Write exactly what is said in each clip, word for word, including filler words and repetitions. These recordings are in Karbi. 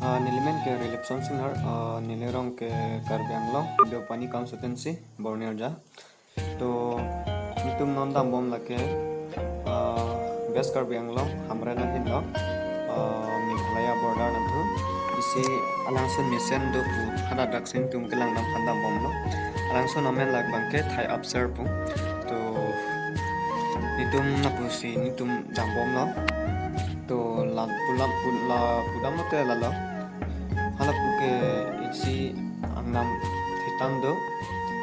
Ah, neli men ke Rilipson Singhar, ah, neli arong ke Karbi Anglong, Deopani constituency, Borneo ja. To, netum non dambom lake, ah, West Karbi Anglong, Hamren ahin lo, ah, Meghalaya border nangthu. Isi alangsun mesen do pu, hadadak si netum kelang dam phan dambom lo. Alangsun amen lake abang ke Thai Apser pu. To, netum lapusi netum dambom lo. To, la pulam pu, la pudam lote lalo. Hala pu ke isi angnam thitang do.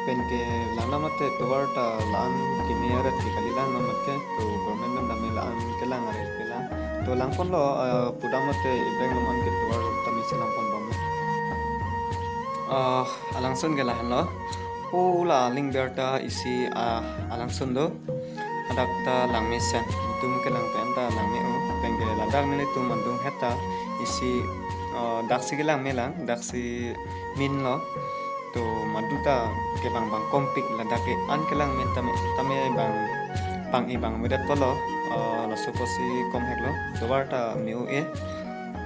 Pen ke langdam lote tovar ta la-an keme aret ke kali lang non mat ke, to government dam dam la-an kelang aret kelang. To langpon lo, ah, pudam lote ibeng lo man ke tovar ta misi langpon bom lo. Ah, alangsun ke lahenlo. O la alingber ta isi, ah, alangsun do. Hadak ta langmesen. Netum kelang pen ta langme-o. Pen ke ladak nelitum mandung het ta isi, ah, daksi kelang me lang, daksi min lo. To madu ta kebang bang kompik ladak ke an kelang me tame, tame bang pang-i bang vedet lo. Ah, laso pusi komhek lo. Tovar ta me-o-e.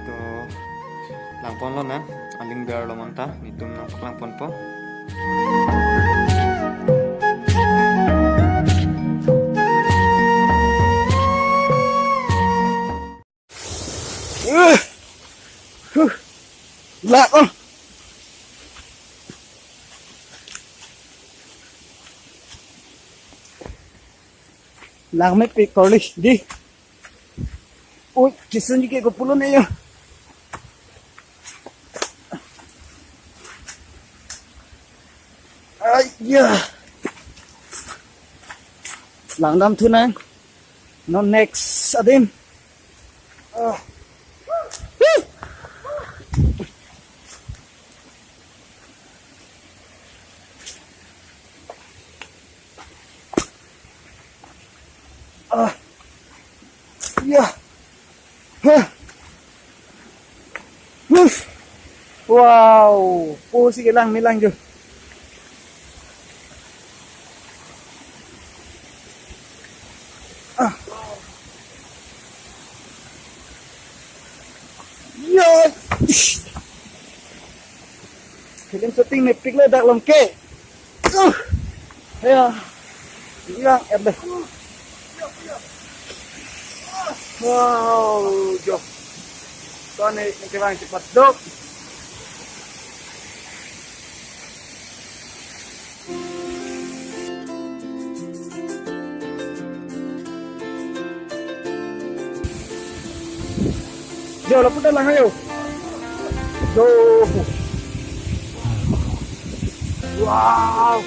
To langpon lonang, alingber lo manta, netum nangpaklang ponpo. Uh, huh. Lak, oh. Langmepik kali, di. Ui, kisun ji ke ko pulo ne yo. Ai, ya. Langdam thunang. Non next adim. Ah. Ah. Ya. Hah. Huf. Wow. Pusi kelang melang jo. Ah. Ya. Film shooting mepik lo dak lom ke. Uh, ya. Hilang er deh. Wow, jo. Tone nangkevang cepat dok. Jo, lapu ta lang ayo. Jo. Wow.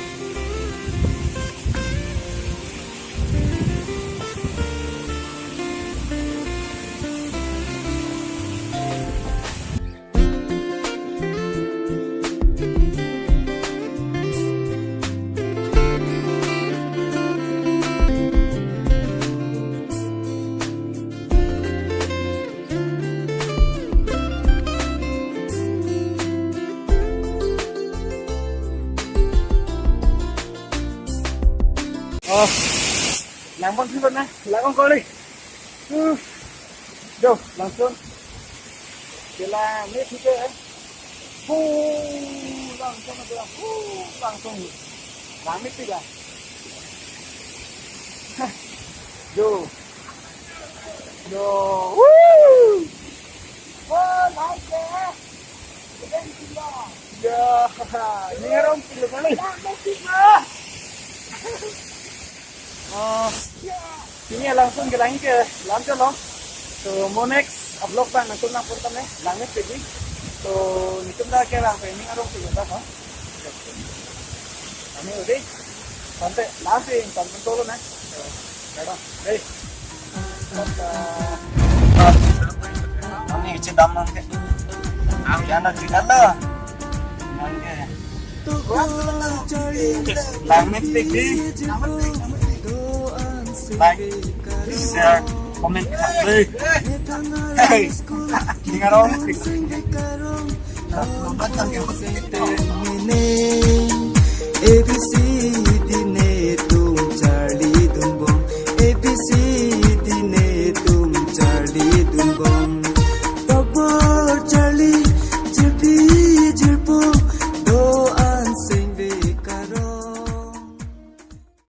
Oh, langpon thilo na, langpon kali. Uh, jo, langsung. Kelang me thik ke. Hu, langsung aja. Hu, langsung. Langmepik ah. Hah. Jo. Jo. Woo. Wah, like ya. Ya, ini orang pilih kali. Langmepik ah. Oh, ini langsung kelang ke lam cholo. So, mo next vlog abang nangtum nangpon tame, langmepik ji. So, netum ta kelang pen ning arong ke ta, no? Kami udah sampai langsung sampai Solo na. So, dadah. Hey. Kami isi dam nang ke. Ang yana tidak lah. Nang ke. Langmepik di. Like, share, comment, subscribe. Hey, ning arong. A B C